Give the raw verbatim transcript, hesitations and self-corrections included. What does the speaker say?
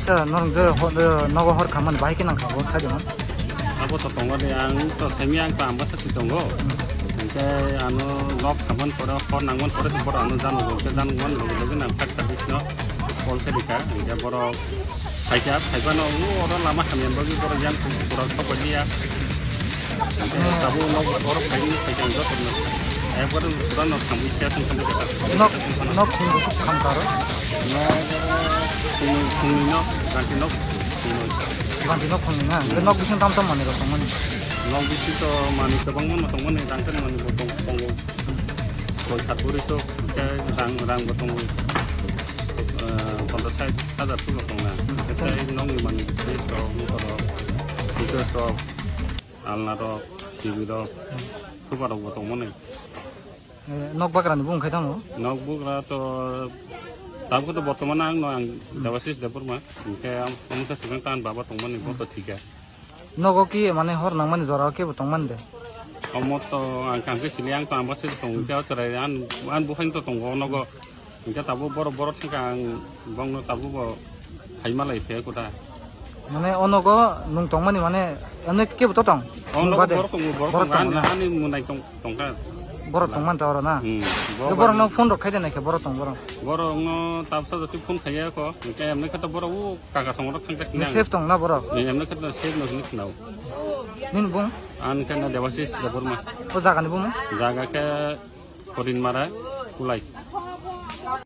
Acha, norok je ho-, eh, nogo hor khamani bahai khe nang kha bo kha jemon. Abo to tongo de, ang to semi ang to ambasa si tongo. Hingke ano nok khaman pore, hor nangman pore si borok ano jano bo, hingke jano man loge loge nang tak tak bisino call khe rika, hingke borok phaikha, phaibano o oro lama hamya bagwi borok yang pura thok bai ya. Hingke tabuk nok oro phaini phaikha joto no. Ekbar pura nok khamwi khe thang thang khe. Nok, nok khum kham karo. Nok khum, khum nok, ganti nok khum. Ganti nok khum na. Nok bising tam tam manwi rok tongmani. Nok bisingo manwi kwbangma no tongmani, rang tonmani bo tong-, tongo. Koi sat buri sok, khe rang, rang bo tongo. Eh, ponchas sait hajar sok tong na. Khe tei nokni manwi fridge rok, motha rok, fridge rok, alna rok, T V rok, sofa rok bo tongmani. Eh, nok bagra ni bung khai tamo? Nok bugra to tabuk to bortoman ang no ang Debasis Debbarma. Hingke ang, ang ta sikang tan baba tongmani bo to thika. Nogo ki mane hor nangmani jora o kebo tongmani de? Omo to ang kangke sili ang to amba se tong kya cherai an, an buphang to tongo nogo. Hingke tabuk borok, borok thangka ang bongno tabuk bo hai malai phe kuda. Mane o nogo nung tongmani mane emne kebo to tong? O nogo bade? Borok tongo, borok borok tongo. Ani, ani munai tong, tongka. Borok tongmani ta oro na? Hmm, Borok no phone rok khai de nai khe borok tong borok. Borok no tabsa jati phone khaiya ko. Hingke emne khe to borok u Kaka songro thang tak. Ni nang. Safe tong na borok? Ni emne khe to safe no hini khnao. Nini bung? An khe na Debasis Debbarma. O jaga ni bung? Jaga khe Korinmara, Kulai.